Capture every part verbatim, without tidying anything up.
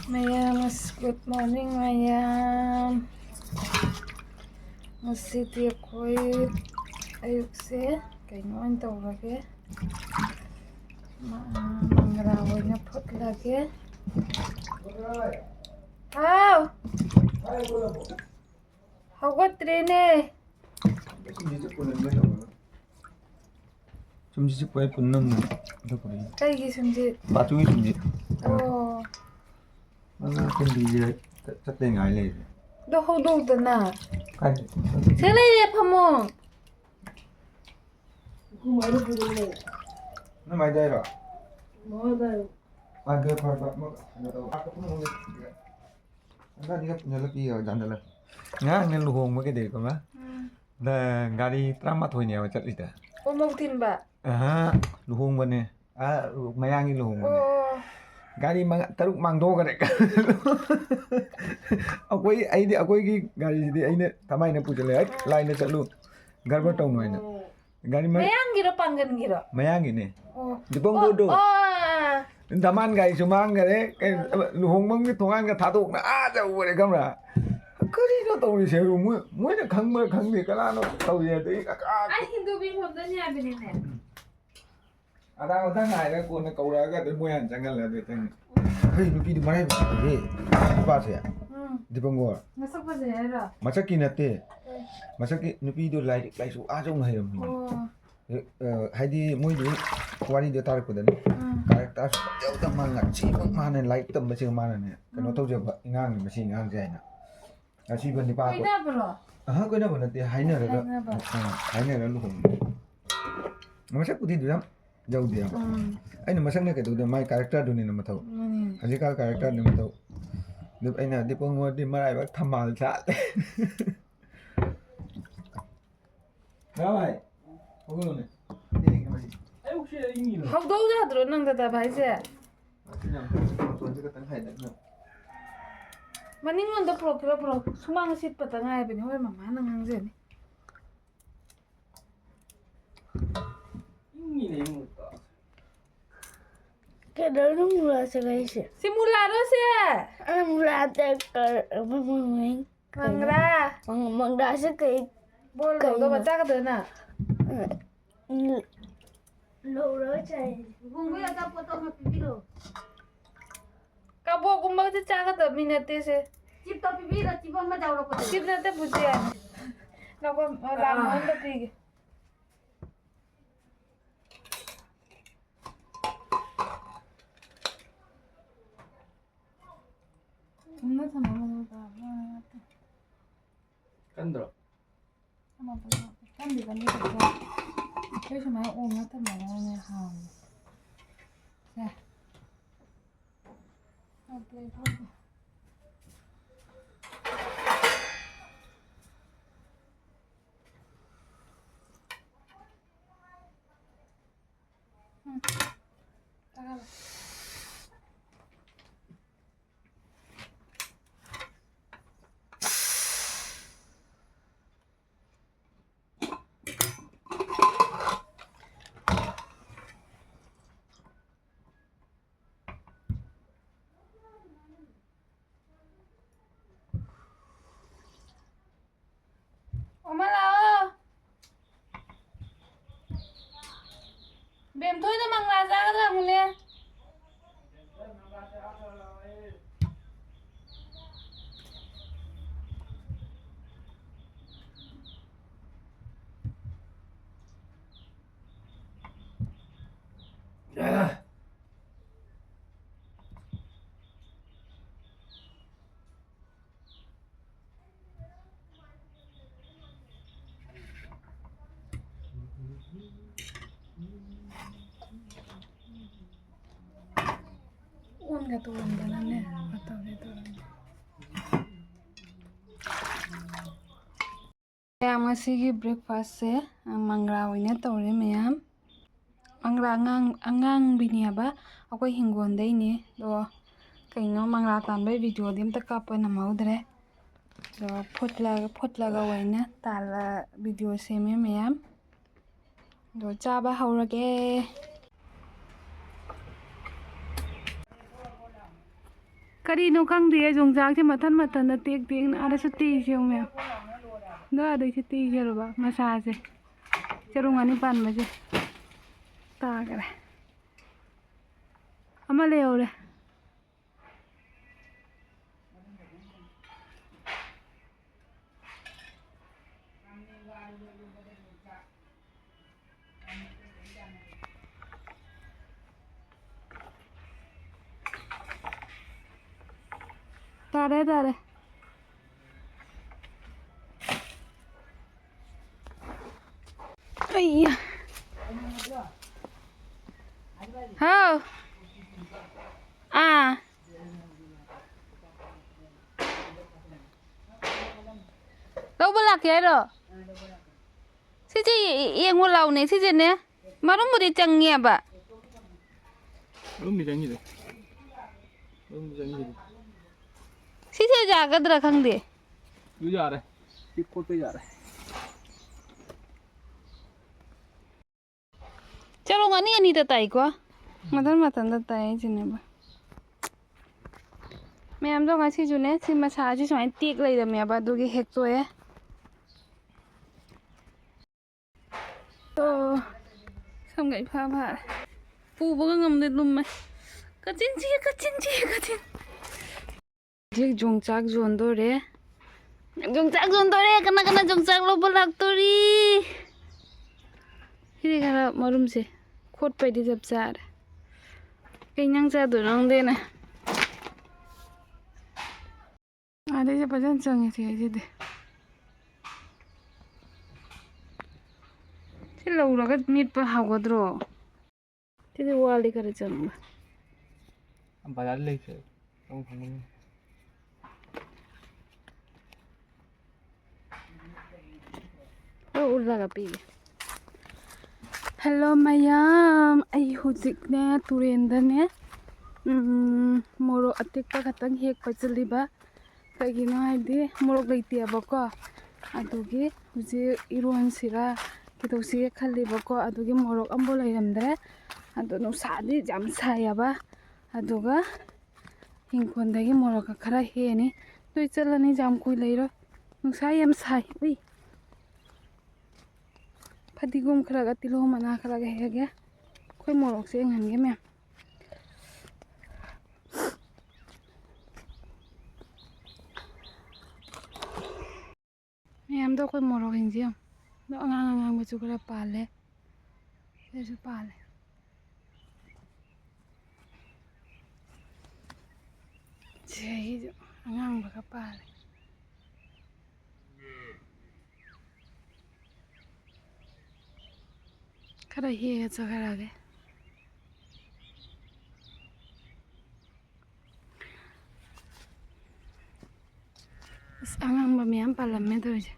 ꯃꯌꯥꯝ, good morning ꯃꯌꯥꯝ꯫ ꯉꯁꯤꯗꯤ ꯑꯩꯈꯣꯏ ꯑꯌꯨꯛꯁꯦ ꯀꯩꯅꯣ ꯑꯣꯏꯅ ꯇꯧꯔꯒꯦ, ꯃ-, ꯃꯪꯒ꯭ꯔꯥ ꯑꯣꯏꯅ ꯐꯨꯠꯂꯒꯦ꯫ ꯍꯥꯎ! ꯍꯧꯒꯠꯇ꯭ꯔꯦꯅꯦ꯫ ꯁꯨꯝꯁꯤꯁꯨ ꯄꯨꯟꯅ ꯅꯝꯃꯦ꯫ ꯑꯗꯨ ꯄꯨꯔꯛꯏ꯫ ꯀꯩꯒꯤ ꯁꯨꯝꯁꯤ? ꯕꯥꯆꯧꯒꯤ ꯁꯨꯝꯁꯤ꯫ ꯑꯣ꯫ ꯑꯉꯥꯡ ꯁꯨꯝꯁꯤꯁꯦ ꯆꯠ-, ꯆꯠꯇ ꯉꯥꯏ ꯂꯩꯔꯦ꯫ ꯑꯗꯣ ꯍꯧꯗꯣꯛꯇꯅ꯫ ꯀꯥꯏꯗ? ꯁꯤ ꯂꯩꯔꯦ ꯐꯃꯨꯡ꯫ ꯅꯣꯏ ꯃꯥꯏꯗ ꯍꯥꯏꯔꯣ? ꯃꯥꯏꯗ ꯍꯥꯏꯔꯣ꯫ ꯑꯗꯨ ꯐꯔꯦ, ꯐꯔꯦ, ꯑꯃ ꯀꯩꯅꯣ ꯇꯧ꯫ ꯑꯉꯥꯡꯅꯤꯒ ꯄꯨꯟꯁꯤꯜꯂ ꯄꯤꯌꯣ, ꯌꯥꯟꯁꯤꯜꯂ꯫ ꯉꯔꯥꯡꯅꯦ ꯂꯨꯍꯣꯡꯕ ꯀꯩꯗꯧꯋꯦꯕ? ꯎꯝ꯫ ꯅ ꯒꯥꯔꯤ ꯇꯔꯥꯃꯥꯊꯣꯏꯅꯦꯕ ꯆꯠꯂꯤꯗ꯫ ꯀꯣꯃꯧ ꯊꯤꯟꯕ? ꯑꯍꯥ, ꯂꯨꯍꯣꯡꯕꯅꯦ꯫ ꯑꯥ, ꯃꯌꯥꯡꯒꯤ ꯂꯨꯍꯣꯡꯕꯅꯦ꯫ ꯑꯣ꯫ ꯒꯥꯔꯤ ꯃꯉꯥ, ꯇꯔꯨꯛ ꯃꯥꯡꯊꯣꯛꯈ꯭ꯔꯦ꯫ ꯑꯩꯈꯣꯏ, ꯑꯩꯗꯤ ꯑꯩꯈꯣꯏꯒꯤ ꯒꯥꯔꯤꯁꯤꯗꯤ ꯑꯩꯅ ꯊꯃꯥꯏꯅ ꯄꯨꯁꯤꯜꯂꯦ, ꯍꯦꯛ ꯂꯥꯏꯟꯗ ꯆꯠꯂꯨ, ꯒꯔꯕꯔ ꯇꯧꯅꯨ ꯍꯥꯏꯅ꯫ ꯒꯥꯔꯤ ꯃ-, ꯃꯌꯥꯡꯒꯤꯔꯣ, ꯄꯥꯡꯒꯟꯒꯤꯔꯣ? ꯃꯌꯥꯡꯒꯤꯅꯦ꯫ ꯑꯣ꯫ ꯗꯤꯄꯪꯒꯣꯗꯣ꯫ ꯑꯣ, ꯑꯥ, ꯑꯥ, ꯑꯥ꯫ ꯗꯃꯥꯟ ꯒꯥꯔꯤꯁꯨ ꯃꯥꯡꯈꯔꯦ꯫ ꯀꯩ-, ꯑꯥ꯫ ꯂꯨꯍꯣꯡꯐꯝꯒꯤ ꯊꯣꯡꯒꯥꯟꯒ ꯊꯥꯗꯣꯛꯅ ꯑꯥ ꯌꯧꯈꯔꯦ, ꯈꯪꯕ꯭ꯔꯥ? ꯀꯔꯤꯅꯣ ꯇꯧꯔꯤꯁꯦ? ꯃꯣꯏ, ꯃꯣꯏꯅ ꯈꯪꯕ꯭ꯔꯥ ꯈꯪꯗꯦ, ꯀꯅꯥꯅꯣ ꯇꯧꯔꯤ ꯑꯗꯩ ꯑꯥ, ꯑꯩ ꯍꯤꯟꯗꯨ ꯃꯤ ꯐꯝꯗꯅꯤ ꯍꯥꯏꯕꯅꯤꯅꯦ꯫ ꯑꯗꯥ ꯃꯊꯪ ꯉꯥꯏꯔꯒ ꯀꯣꯟꯅ ꯀꯧꯔꯛꯑꯒ ꯑꯗꯩ ꯃꯣꯏ ꯍꯥꯟꯅ ꯆꯪꯍꯜꯂꯦ ꯑꯗꯩ ꯆꯪꯉꯦ꯫ ꯍꯩ, ꯅꯨꯄꯤꯗꯤ ꯃꯔꯥꯏꯕꯛ ꯐꯩꯍꯦ, ꯅꯨꯄꯥꯁꯦ꯫ ꯎꯝ꯫ ꯗꯤꯄꯪꯒꯣꯔ꯫ ꯃꯁꯛ ꯐꯖꯩ ꯍꯥꯏꯔꯣ? ꯃꯁꯛꯀꯤ ꯅꯠꯇꯦ꯫ ꯀꯩ? ꯃꯁꯛꯀꯤ ꯅꯨꯄꯤꯗꯣ ꯂꯥꯏꯔꯤꯛ ꯂꯥꯏꯁꯨ ꯑꯥ ꯌꯧꯅ ꯍꯩꯔꯝꯃꯤꯅꯦ꯫ ꯑꯣ꯫ ꯑ, ꯍꯥꯏꯗꯤ ꯃꯣꯏꯗꯤ ꯋꯥꯔꯤꯗꯣ ꯇꯥꯔꯛꯄꯗꯅꯦ, ꯎꯝ꯫ ꯀꯥꯔꯦꯛꯇꯔꯁꯨ ꯌꯥꯎꯗ ꯃꯥ ꯉꯥꯛꯁꯤꯃꯛ ꯃꯥꯅ ꯂꯥꯏꯔꯤꯛ ꯇꯝꯕꯁꯤꯒ ꯃꯥꯅꯅꯦ, ꯀꯩꯅꯣ ꯎꯝ꯫ ꯇꯧꯖꯕ ꯑꯉꯥꯡꯅꯤ ꯃꯁꯤ ꯑꯉꯥꯡꯁꯦ ꯍꯥꯏꯅ꯫ ꯑꯁꯤꯕ ꯅꯨꯄꯥ ꯀꯣꯏ-, ꯀꯣꯏꯅꯕꯔꯣ? ꯑꯍꯥ, ꯀꯣꯏꯅꯕ ꯅꯠꯇꯦ, ꯍꯥꯏꯅꯔꯒ, ꯍꯥꯏꯅꯕ꯫ ꯑ, ꯍꯥꯏꯅꯔꯒ ꯂꯨꯍꯣꯡꯕ꯫ ꯃꯁꯛꯄꯨꯗꯤ ꯑꯗꯨ ꯌꯥꯝ ꯌꯧꯗꯦꯕ꯫ ꯎꯝ꯫ ꯑꯩꯅ ꯃꯁꯛꯅ ꯀꯩꯗꯧꯗꯣꯏ? ꯃꯥꯏ ꯀꯦꯔꯦꯛꯇꯔꯗꯨꯅꯤꯅ ꯃꯊꯧ꯫ ꯃꯥꯅꯤ꯫ ꯍꯧꯖꯤꯛꯀꯥꯟ ꯀꯦꯔꯦꯛꯇꯔꯅꯤ ꯃꯊꯧ꯫ ꯑꯗꯨ ꯑꯩꯅ ꯍꯥꯏꯗꯤ ꯄꯨꯡ ꯃꯣꯗꯤ ꯃꯔꯥꯏꯕꯛ ꯊꯝꯕꯥꯜ ꯁꯥꯠꯂꯦ꯫ ꯚꯥꯏ, ꯍꯧꯒꯠꯂꯣꯅꯦ꯫ ꯍꯧꯗꯧ ꯌꯥꯗ꯭ꯔꯣ ꯅꯪ ꯗꯥꯗꯥ ꯚꯥꯏꯁꯦ? ꯑꯁꯤ ꯌꯥꯝ ꯐꯩ꯫ ꯃꯇꯣꯟꯁꯦ ꯈꯛꯇꯪ ꯍꯥꯏꯗꯠꯅ꯫ ꯃꯅꯤꯡꯂꯣꯝꯗ ꯄꯨꯔꯛꯀꯦꯔꯣ, ꯄꯨꯔꯛ-, ꯁꯨꯃꯥꯡ ꯁꯤꯠꯄꯇ ꯉꯥꯏꯕꯅꯦ, ꯍꯣꯔꯦꯟ ꯃꯃꯥꯅ ꯉꯥꯡꯖꯅꯤ꯫ ꯏꯪꯉꯤꯅꯦ, ꯏꯪꯉꯤꯅꯦ꯫ ꯀꯩꯗꯧꯔꯤꯅꯣ ꯃꯨꯂꯥ ꯆꯪꯉꯛꯏꯁꯦ? ꯁꯤ ꯃꯨꯂꯥꯔꯣ ꯁꯦ? ꯑ, ꯃꯨꯂꯥ ꯅꯠꯇꯦ, ꯀ-, ꯃ-, ꯃ-, ꯃ-, ꯀꯩꯅꯣ? ꯃꯪꯒ꯭ꯔꯥ꯫ ꯃꯪ-, ꯃꯪꯒ꯭ꯔꯥꯁꯦ ꯀꯩ-, ꯕꯣꯜ ꯀꯩꯅꯣ? ꯂꯧꯗꯧꯕ ꯆꯥꯒꯗꯣꯏꯅ? ꯑ, ꯎꯝ, ꯂꯧꯔꯒ ꯆꯥꯏ꯫ ꯏꯕꯨꯡꯉꯣ, ꯑꯆꯥꯄꯣꯠꯇꯣ ꯑꯃ ꯄꯤꯕꯤꯔꯣ꯫ ꯀꯕꯣꯛꯀꯨꯝꯕꯒꯗꯤ ꯆꯥꯒꯗꯕ ꯃꯤ ꯅꯠꯇꯦ ꯁꯦ꯫ ꯆꯤꯞꯇꯣ ꯄꯤꯕꯤꯔꯣ, ꯆꯤꯞ ꯑꯃ ꯌꯥꯎꯔꯛꯄꯗꯣ꯫ ꯆꯤꯞ ꯅꯠꯇꯦ, ꯕꯨꯖꯤꯌꯥꯅꯤ꯫ ꯂꯥꯛꯄ, ꯂꯥꯛꯄ ꯑꯝꯗ ꯄꯤꯒꯦ꯫ ꯊꯝꯃꯣ, ꯊꯝꯃꯣ, ꯊꯝꯃꯣ, ꯊꯝꯃꯣ꯫ ꯀꯟꯗ꯭ꯔꯣ? ꯊꯝꯃꯣ, ꯊꯝꯃꯣ꯫ ꯀꯟꯗꯤ ꯀꯟꯗꯤ ꯐꯖꯅ꯫ ꯑꯩꯈꯣꯏ ꯁꯨꯃꯥꯏꯅ ꯑꯣꯝꯃ ꯊꯝꯃꯒꯅꯅꯦ ꯍꯥꯎꯕꯅꯦ꯫ ꯁꯦ꯫ ꯍꯥꯎꯇꯦ, ꯍꯥꯎꯇꯦ꯫ ꯎꯝ꯫ ꯇꯥꯔꯕ? ꯑꯣ, ꯃꯥ ꯂꯥꯛꯑꯣ꯫ ꯕꯦꯝꯊꯣꯏꯗ ꯃꯪꯒ꯭ꯔꯥ ꯆꯥꯒꯗ꯭ꯔꯥ ꯍꯪꯉꯨꯅꯦ꯫ ꯇꯣꯡꯗꯅꯅꯦ ꯇꯧꯔꯦ ꯇꯧꯔꯦ꯫ ꯃꯌꯥꯝ, ꯉꯁꯤꯒꯤ breakfastꯁꯦ, ꯑ, ꯃꯪꯒ꯭ꯔꯥ ꯑꯣꯏꯅ ꯇꯧꯔꯦ ꯃꯌꯥꯝ꯫ ꯃꯪꯒ꯭ꯔꯥ ꯑꯉꯥꯡ-, ꯑꯉꯥꯡꯕꯤꯅꯦꯕ, ꯑꯩꯈꯣꯏ ꯍꯤꯡꯒꯣꯜꯗꯩꯅꯦ꯫ ꯑꯗꯣ ꯀꯩꯅꯣ, ꯃꯪꯒ꯭ꯔꯥ ꯇꯥꯟꯕꯩ videoꯗꯤ ꯑꯝꯇ ꯀꯥꯞꯄ ꯅꯝꯍꯧꯗ꯭ꯔꯦ꯫ ꯑꯗꯣ ꯐꯨꯠꯂꯒ, ꯐꯨꯠꯂꯒ ꯑꯣꯏꯅ ꯇꯥꯜꯂ video ꯁꯦꯝꯃꯦ ꯃꯌꯥꯝ꯫ ꯑꯗꯣ ꯆꯥꯕ ꯍꯧꯔꯒꯦ꯫ ꯀꯔꯤꯅꯣ ꯈꯪꯗꯦ, ꯌꯣꯡꯆꯥꯛꯁꯦ ꯃꯊꯟ ꯃꯊꯟꯇ ꯇꯦꯛ ꯇꯦꯛꯅ ꯑꯥꯗꯁꯨ ꯇꯦꯛꯏꯁꯦ ꯌꯦꯡꯉꯨ ꯃꯌꯥꯝ꯫ ꯑꯗꯣ ꯑꯥꯗꯩꯁꯨ ꯇꯦꯛꯏꯁꯦ ꯎꯔꯕ? ꯃꯁꯥꯁꯦ꯫ ꯆꯔꯣꯡ ꯑꯅꯤ ꯄꯥꯟꯕꯁꯦ ꯇꯥꯈꯔꯦ꯫ ꯑꯃ ꯂꯩꯍꯧꯔꯦ꯫ ꯇꯥꯔꯦ, ꯇꯥꯔꯦ꯫ ꯑꯩꯌꯥ꯫ ꯍꯥꯎ꯫ ꯑꯥ꯫ ꯂꯧꯕ ꯂꯥꯛꯀꯦ ꯍꯥꯏꯔꯣ? ꯁꯤꯁꯦ ꯌꯦꯡꯉꯣ ꯂꯥꯎꯅꯦ, ꯁꯤꯁꯦꯅꯦ꯫ ꯃꯔꯨꯝꯕꯨꯗꯤ ꯆꯪꯉꯦꯕ꯫ ꯃꯔꯨꯝꯗꯤ ꯆꯪꯉꯤꯗ꯫ ꯃꯔꯨꯝꯗꯤ ꯆꯪꯉꯤꯗ꯫ ꯁꯤꯁꯦ ꯌꯥꯒꯗ꯭ꯔꯥ ꯈꯪꯗꯦ꯫ ꯑꯗꯨ ꯌꯥꯔꯦ꯫ ꯁꯤ ꯈꯣꯠꯄ ꯌꯥꯔꯦ꯫ ꯆꯔꯣꯡ ꯑꯅꯤ ꯑꯅꯤꯗ ꯇꯥꯏꯀꯣ? ꯃꯊꯟ ꯃꯊꯟꯇ ꯇꯥꯏ ꯍꯥꯏꯁꯤꯅꯦꯕ꯫ ꯃꯌꯥꯝꯗꯣ ꯉꯁꯤꯁꯨꯅꯦ, ꯁꯤ ꯃꯁꯥꯁꯤ ꯁꯨꯃꯥꯏꯅ ꯇꯦꯛ ꯂꯩꯔꯝꯃꯦꯕ, ꯑꯗꯨꯒꯤ ꯍꯦꯛꯇꯣꯛꯑꯦ꯫ ꯑꯣ, ꯁꯝꯒ ꯏꯐꯥ ꯐꯥꯔꯦ꯫ ꯄꯨꯕꯒ ꯉꯝꯗꯦ, ꯂꯨꯝꯃꯦ꯫ ꯀꯆꯤꯟꯁꯤ, ꯀꯆꯤꯟꯁꯤ, ꯀꯆꯤꯟ꯫ ꯍꯧꯖꯤꯛ ꯌꯣꯡꯆꯥꯛ ꯌꯣꯟꯗꯣꯔꯦ꯫ ꯌꯣꯡꯆꯥꯛ ꯌꯣꯟꯗꯣꯔꯦ꯫ ꯀꯅꯥ ꯀꯅꯥ ꯌꯣꯡꯆꯥꯛ ꯂꯧꯕ ꯂꯥꯛꯇꯣꯔꯤ? ꯁꯤꯗꯤ ꯈꯔ ꯃꯔꯨꯝꯁꯦ ꯈꯣꯠꯄꯩꯗꯤ ꯆꯞ ꯆꯥꯔꯦ꯫ ꯀꯩ ꯏꯟꯖꯥꯡ ꯆꯥꯗꯣꯏꯅꯣ ꯈꯪꯗꯦꯅꯦ꯫ ꯑꯥꯗꯩꯁꯦ ꯐꯖꯅ ꯆꯪꯉꯦ ꯁꯤ ꯍꯥꯏꯁꯤꯗꯤ꯫ ꯁꯤ ꯂꯧꯔꯒ ꯃꯦꯠꯄ ꯍꯥꯎꯒꯗ꯭ꯔꯣ? ꯁꯤꯗꯤ ꯋꯥꯠꯂꯤ ꯈꯔ ꯆꯪꯕ꯫ ꯕꯖꯥꯔꯗ ꯂꯩꯇ꯭ꯔꯦ꯫ ꯑꯃꯨꯛ ꯐꯪꯒꯅꯤ꯫ ꯈꯔ ꯎꯠꯂꯒ ꯄꯤꯒꯦ꯫ ꯍꯦꯜꯂꯣ ꯃꯌꯥꯝ, ꯑꯩ ꯍꯧꯖꯤꯛꯅꯦ ꯇꯨꯔꯦꯟꯗꯅꯦ, ꯎꯝ, ꯃꯣꯔꯣꯛ ꯑꯇꯦꯛꯄ ꯈꯛꯇꯪ ꯍꯦꯛꯄ ꯆꯠꯂꯤꯕ꯫ ꯀꯩꯒꯤꯅꯣ ꯍꯥꯏꯗꯤ ꯃꯣꯔꯣꯛ ꯂꯩꯇꯦꯕꯀꯣ, ꯑꯗꯨꯒꯤ ꯍꯧꯖꯤꯛ ꯏꯔꯣꯟꯁꯤꯔ ꯀꯩꯗꯧꯁꯤꯒꯦ ꯈꯜꯂꯤꯕꯀꯣ, ꯑꯗꯨꯒꯤ ꯃꯣꯔꯣꯛ ꯑꯝꯐꯥꯎ ꯂꯩꯔꯝꯗ꯭ꯔꯦ꯫ ꯑꯗꯣ ꯅꯨꯡꯁꯥꯗꯤ ꯌꯥꯝ ꯁꯥꯏꯌꯦꯕ, ꯑꯗꯨꯒ ꯏꯪꯈꯣꯜꯗꯒꯤ ꯃꯣꯔꯣꯛꯀ ꯈꯔ ꯍꯦꯛꯑꯅꯤ꯫ ꯑꯗꯨꯏ ꯆꯠꯂꯅꯤ, ꯌꯥꯝ ꯀꯨꯏ ꯂꯩꯔꯣꯏ, ꯅꯨꯡꯁꯥ ꯌꯥꯝ ꯁꯥꯏ꯫ ꯎꯏ, ꯐꯗꯤꯒꯣꯝ ꯈꯔꯒ ꯇꯤꯜꯍꯧ ꯃꯅꯥ ꯈꯔꯒ ꯍꯦꯛꯑꯒꯦ꯫ ꯑꯩꯈꯣꯏ ꯃꯣꯔꯣꯛꯁꯦ ꯌꯦꯡꯍꯟꯒꯦ ꯃꯌꯥꯝ꯫ ꯃꯌꯥꯝꯗꯣ ꯑꯩꯈꯣꯏ ꯃꯣꯔꯣꯛꯁꯤꯡꯁꯦ ꯌꯦꯡꯉꯣ꯫ ꯑꯗꯣ ꯑꯉꯥꯡ ꯑꯉꯥꯡꯕꯁꯨ ꯈꯔ ꯄꯥꯜꯂꯦ꯫ ꯁꯤꯗꯁꯨ ꯄꯥꯜꯂꯦ꯫ ꯁꯤꯗꯩꯁꯤꯁꯨ ꯑꯉꯥꯡꯕꯒ ꯄꯥꯜꯂꯦ꯫ ꯈꯔ ꯍꯦꯛꯑ ꯆꯠꯈ꯭ꯔꯒꯦ꯫ ꯑꯁ, ꯑꯉꯥꯡꯕ ꯃꯌꯥꯝ ꯄꯥꯜꯂꯝꯃꯦ ꯇꯧꯔꯤꯁꯦ꯫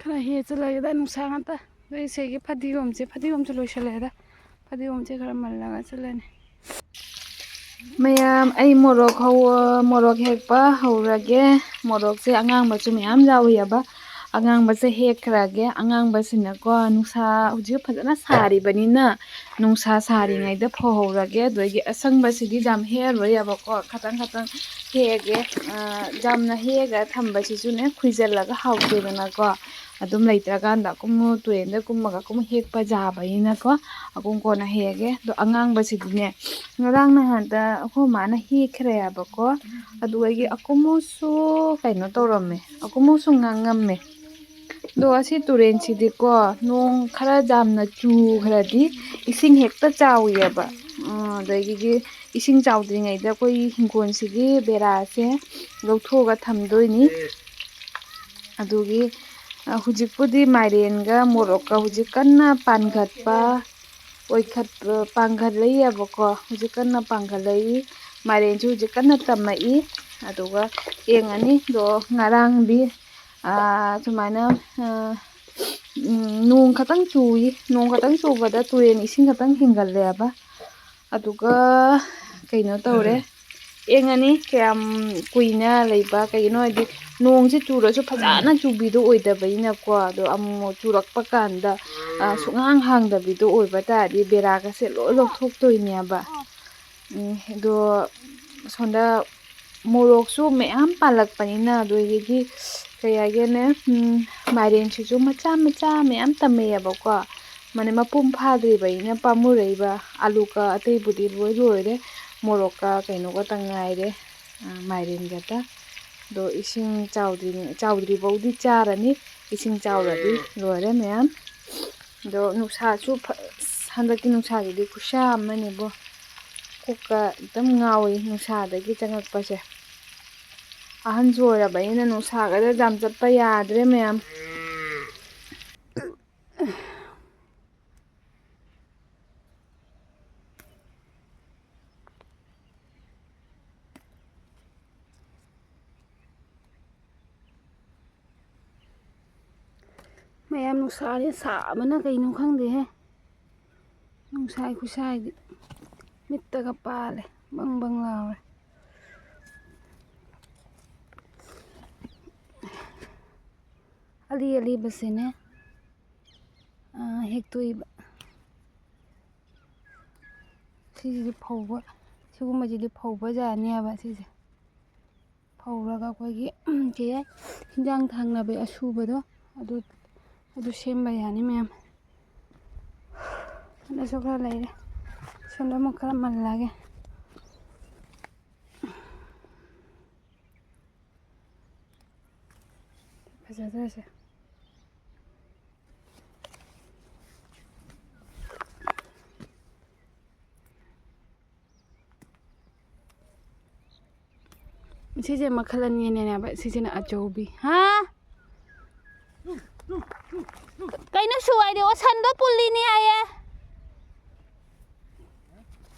ꯈꯔ ꯍꯦꯛ ꯆꯠꯂꯒꯦꯗ, ꯅꯨꯡꯁꯥ ꯉꯥꯛꯇ꯫ ꯑꯗꯩ ꯁꯤꯒꯤ ꯐꯗꯤꯒꯣꯝꯁꯦ, ꯐꯗꯤꯒꯣꯝꯁꯨ ꯂꯣꯏꯁꯤꯜꯂꯛꯑꯦꯗ꯫ ꯐꯗꯤꯒꯣꯝꯁꯦ ꯈꯔ ꯃꯜꯂꯒ ꯆꯠꯂꯅꯤ꯫ ꯃꯌꯥꯝ, ꯑꯩ ꯃꯣꯔꯣꯛ ꯍꯧ-, ꯃꯣꯔꯣꯛ ꯍꯦꯛꯄ ꯍꯧꯔꯒꯦ꯫ ꯃꯣꯔꯣꯛꯁꯦ ꯑꯉꯥꯡꯕꯁꯨ ꯃꯌꯥꯝ ꯌꯥꯎꯔꯤꯑꯕ꯫ ꯑꯉꯥꯡꯕꯁꯦ ꯍꯦꯛꯈ꯭ꯔꯒꯦ꯫ ꯑꯉꯥꯡꯕꯁꯤꯅꯀꯣ, ꯅꯨꯡꯁꯥ ꯍꯧꯖꯤꯛ ꯐꯖꯅ ꯁꯥꯔꯤꯕꯅꯤꯅ, ꯅꯨꯡꯁꯥ ꯁꯥꯔꯤꯉꯩꯗ ꯐꯧꯍꯧꯔꯒꯦ꯫ ꯑꯗꯨꯗꯒꯤ ꯑꯁꯪꯕꯁꯤꯗꯤ ꯌꯥꯝ ꯍꯦꯛꯑꯔꯣꯏꯑꯕꯀꯣ, ꯈꯇꯪ ꯈꯇꯪ ꯍꯦꯛꯑꯒꯦ꯫ ꯑ, ꯌꯥꯝꯅ ꯍꯦꯛꯑꯒ ꯊꯝꯕꯁꯤꯁꯨꯅꯦ, ꯈꯨꯏꯖꯜꯂꯒ ꯍꯥꯎꯇꯦꯗꯅꯀꯣ꯫ ꯑꯗꯨꯝ ꯂꯩꯇ꯭ꯔꯀꯥꯟꯗ ꯑꯀꯨꯝ ꯇꯨꯔꯦꯟꯗ ꯀꯨꯝꯃꯒ ꯑꯀꯨꯝ ꯍꯦꯛꯄ ꯌꯥꯕꯅꯤꯅꯀꯣ, ꯑꯀꯨꯝ ꯀꯣꯟꯅ ꯍꯦꯛꯑꯒꯦ꯫ ꯑꯗꯣ ꯑꯉꯥꯡꯕꯁꯤꯗꯤꯅꯦ, ꯉꯔꯥꯡ ꯅꯍꯥꯟꯗ ꯑꯩꯈꯣꯏ ꯃꯥꯅ ꯍꯦꯛꯈ꯭ꯔꯦꯕꯀꯣ꯫ ꯑꯗꯨꯗꯒꯤ ꯑꯀꯨꯝꯁꯨ ꯀꯩꯅꯣ ꯇꯧꯔꯝꯃꯦ, ꯑꯀꯨꯝꯁꯨ ꯉꯥꯡꯉꯝꯃꯦ꯫ ꯑꯗꯣ ꯑꯁꯤ ꯇꯨꯔꯦꯟꯁꯤꯗꯤꯀꯣ, ꯅꯣꯡ ꯈꯔ ꯌꯥꯝꯅ ꯆꯨꯈ꯭ꯔꯗꯤ ꯏꯁꯤꯡ ꯍꯦꯛꯇ ꯆꯥꯎꯋꯦꯕ꯫ ꯑ, ꯑꯗꯒꯤꯗꯤ ꯏꯁꯤꯡ ꯆꯥꯎꯗ꯭ꯔꯤꯉꯩꯗ ꯑꯩꯈꯣꯏ ꯍꯤꯡꯒꯣꯜꯁꯤꯒꯤ ꯕꯦꯔꯥꯁꯦ ꯂꯧꯊꯣꯛꯑꯒ ꯊꯝꯗꯣꯏꯅꯤ꯫ ꯑꯗꯨꯒꯤ, ꯑ, ꯍꯧꯖꯤꯛꯄꯨꯗꯤ ꯃꯥꯏꯔꯦꯟꯒ ꯃꯣꯔꯣꯛꯀ ꯍꯧꯖꯤꯛ ꯀꯟꯅ ꯄꯥꯟꯈꯠꯄ, ꯑꯣꯏꯈꯠꯄ, ꯄꯥꯟꯈꯠꯂꯛꯏꯑꯕꯀꯣ꯫ ꯍꯧꯖꯤꯛ ꯀꯟꯅ ꯄꯥꯟꯈꯠꯂꯛꯏ꯫ ꯃꯥꯏꯔꯦꯟꯁꯨ ꯍꯧꯖꯤꯛ ꯀꯟꯅ ꯇꯝꯃꯛꯏ꯫ ꯑꯗꯨꯒ ꯌꯦꯡꯉꯅꯤ꯫ ꯑꯗꯣ ꯉꯔꯥꯡꯗꯤ, ꯑ, ꯁꯨꯃꯥꯏꯅ, ꯑ, ꯎꯝ, ꯅꯣꯡ ꯈꯛꯇꯪ ꯆꯨꯏ꯫ ꯅꯣꯡ ꯈꯛꯇꯪ ꯆꯨꯕꯗ ꯇꯨꯔꯦꯟ ꯏꯁꯤꯡ ꯈꯛꯇꯪ ꯍꯦꯟꯒꯠꯂꯦꯕ꯫ ꯑꯗꯨꯒ ꯀꯩꯅꯣ ꯇꯧꯔꯦ, ꯌꯦꯡꯉꯅꯤ ꯀꯌꯥꯝ ꯀꯨꯏꯅ ꯂꯩꯕ꯫ ꯀꯩꯒꯤꯅꯣ ꯍꯥꯏꯗꯤ ꯅꯣꯡꯁꯦ ꯆꯨꯔꯁꯨ ꯐꯖꯅ ꯆꯨꯕꯤꯗꯣ ꯑꯣꯏꯗꯕꯅꯤꯅꯀꯣ꯫ ꯑꯗꯣ ꯑꯃꯨꯛ ꯆꯨꯔꯛꯄ ꯀꯥꯟꯗ, ꯑ, ꯁꯨꯡꯍꯥꯡ ꯍꯥꯡꯗꯕꯤꯗꯣ ꯑꯣꯏꯕ ꯇꯥꯔꯗꯤ ꯕꯦꯔꯥꯒꯁꯦ ꯂꯣꯏ ꯂꯧꯊꯣꯛꯇꯣꯏꯅꯦꯕ꯫ ꯎꯝ, ꯑꯗꯣ ꯁꯣꯝꯗ ꯃꯣꯔꯣꯛꯁꯨ ꯃꯌꯥꯝ ꯄꯥꯜꯂꯛꯄꯅꯤꯅ, ꯑꯗꯨꯗꯒꯤ ꯀꯩ ꯍꯥꯏꯒꯦꯅꯦ, ꯎꯝ, ꯃꯥꯏꯔꯦꯟꯁꯤꯁꯨ ꯃꯆꯥ ꯃꯆꯥ ꯃꯌꯥꯝ ꯇꯝꯃꯛꯑꯦꯕꯀꯣ꯫ ꯃꯥꯅꯦ, ꯃꯄꯨꯡ ꯐꯥꯗ꯭ꯔꯤꯕꯅꯤꯅ ꯄꯥꯝꯃꯨꯔꯛꯏꯕ꯫ ꯑꯂꯨꯒ ꯑꯇꯩꯕꯨꯗꯤ ꯂꯣꯏ ꯂꯣꯏꯔꯦ, ꯃꯣꯔꯣꯛꯀ ꯀꯩꯅꯣꯒꯇ ꯉꯥꯏꯔꯦ, ꯑ, ꯃꯥꯏꯔꯦꯟꯒꯇ꯫ ꯑꯗꯣ ꯏꯁꯤꯡ ꯆꯥꯎꯗ꯭ꯔꯤ-, ꯆꯥꯎꯗ꯭ꯔꯤꯐꯥꯎꯗꯤ ꯆꯥꯔꯅꯤ꯫ ꯏꯁꯤꯡ ꯆꯥꯎꯔꯗꯤ ꯂꯣꯏꯔꯦ ꯃꯌꯥꯝ꯫ ꯑꯗꯣ ꯅꯨꯡꯁꯥꯁꯨ ꯐ-, ꯑꯁ, ꯍꯟꯗꯛꯀꯤ ꯅꯨꯡꯁꯥꯁꯤꯗꯤ ꯈꯨꯠꯁꯥ ꯑꯃꯅꯦꯕꯣ꯫ ꯀꯣꯛꯀ ꯑꯗꯨꯝ ꯉꯥꯎꯏ ꯅꯨꯡꯁꯥꯗꯒꯤ ꯆꯪꯉꯛꯄꯁꯦ꯫ ꯑꯍꯟꯁꯨ ꯑꯣꯏꯔꯕꯅꯤꯅ ꯅꯨꯡꯁꯥꯒꯗ ꯌꯥꯝ ꯆꯠꯄ ꯌꯥꯗ꯭ꯔꯦ ꯃꯌꯥꯝ꯫ ꯃꯌꯥꯝ ꯅꯨꯡꯁꯥꯁꯦ ꯁꯥꯕꯅ ꯀꯩꯅꯣ ꯈꯪꯗꯦꯍꯦ꯫ ꯅꯨꯡꯁꯥꯒꯤ ꯈꯨꯁꯥꯁꯤꯗꯤ ꯃꯤꯠꯇꯒ ꯄꯥꯜꯂꯦ, ꯕꯪ ꯕꯪ ꯂꯥꯎꯔꯦ꯫ ꯑꯂꯤ ꯑꯂꯤꯕꯁꯤꯅꯦ, ꯑꯥ, ꯍꯦꯛꯇꯣꯛꯏꯕ꯫ ꯁꯤꯁꯤꯗꯤ ꯐꯧꯕ, ꯁꯤꯒꯨꯝꯕꯁꯤꯗꯤ ꯐꯧꯕ ꯌꯥꯅꯤ ꯍꯥꯏꯕ ꯁꯤꯁꯦ꯫ ꯐꯧꯔꯒ ꯑꯩꯈꯣꯏꯒꯤ, ꯀꯩ ꯍꯥꯏ, ꯍꯤꯟꯖꯥꯡ ꯊꯥꯡꯅꯕ ꯑꯁꯨꯕꯗꯣ, ꯑꯗꯨ, ꯑꯗꯨ ꯁꯦꯝꯕ ꯌꯥꯅꯤ ꯃꯌꯥꯝ꯫ ꯑꯗꯨꯁꯨ ꯈꯔ ꯂꯩꯔꯦ꯫ ꯁꯣꯝꯗ ꯑꯃꯨꯛ ꯈꯔ ꯃꯜꯂꯒꯦ꯫ ꯐꯖꯗ꯭ꯔꯁꯦ꯫ ꯁꯤꯁꯦ ꯃꯈꯜ ꯑꯅꯤꯅꯦꯕ꯫ ꯁꯤꯁꯤꯅ ꯑꯆꯧꯕꯤ꯫ ꯍꯥ? ꯑꯩꯗꯤ ꯑꯣꯁꯟꯗꯣ ꯄꯨꯜꯂꯤꯅꯤ ꯍꯥꯏꯌꯦ꯫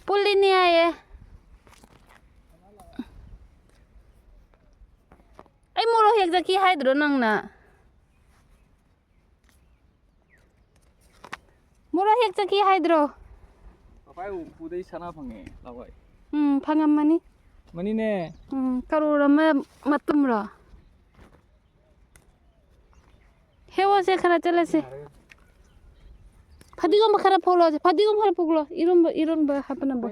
ꯄꯨꯜꯂꯤꯅꯤ ꯍꯥꯏꯌꯦ꯫ ꯑꯩ ꯃꯣꯔꯣꯛ ꯍꯦꯛ ꯆꯠꯈꯤ ꯍꯥꯏꯗ꯭ꯔꯣ ꯅꯪꯅ? ꯃꯣꯔꯣꯛ ꯍꯦꯛ ꯆꯠꯈꯤ ꯍꯥꯏꯗ꯭ꯔꯣ? ꯄꯄꯥꯏ ꯎꯄꯨꯗꯩ ꯁꯅꯥ ꯐꯪꯉꯦ, ꯂꯥꯎ ꯍꯣꯏ꯫ ꯎꯝ, ꯐꯪꯉꯝꯃꯅꯤ꯫ ꯃꯅꯤꯅꯦ꯫ ꯎꯝ, ꯀꯔꯣꯔ ꯑꯃ ꯃꯇꯨꯝꯔꯣ? ꯍꯦꯛꯑꯣꯁꯦ, ꯈꯔ ꯆꯠꯂꯁꯦ꯫ ꯐꯗꯤꯒꯣꯝ ꯈꯔ ꯐꯣꯛꯂꯛꯑꯣꯁꯦ, ꯐꯗꯤꯒꯣꯝ ꯈꯔ ꯐꯣꯛꯂꯛꯑꯣ꯫ ꯏꯔꯣꯟꯕ, ꯏꯔꯣꯟꯕ ꯍꯥꯞꯄꯅꯕ꯫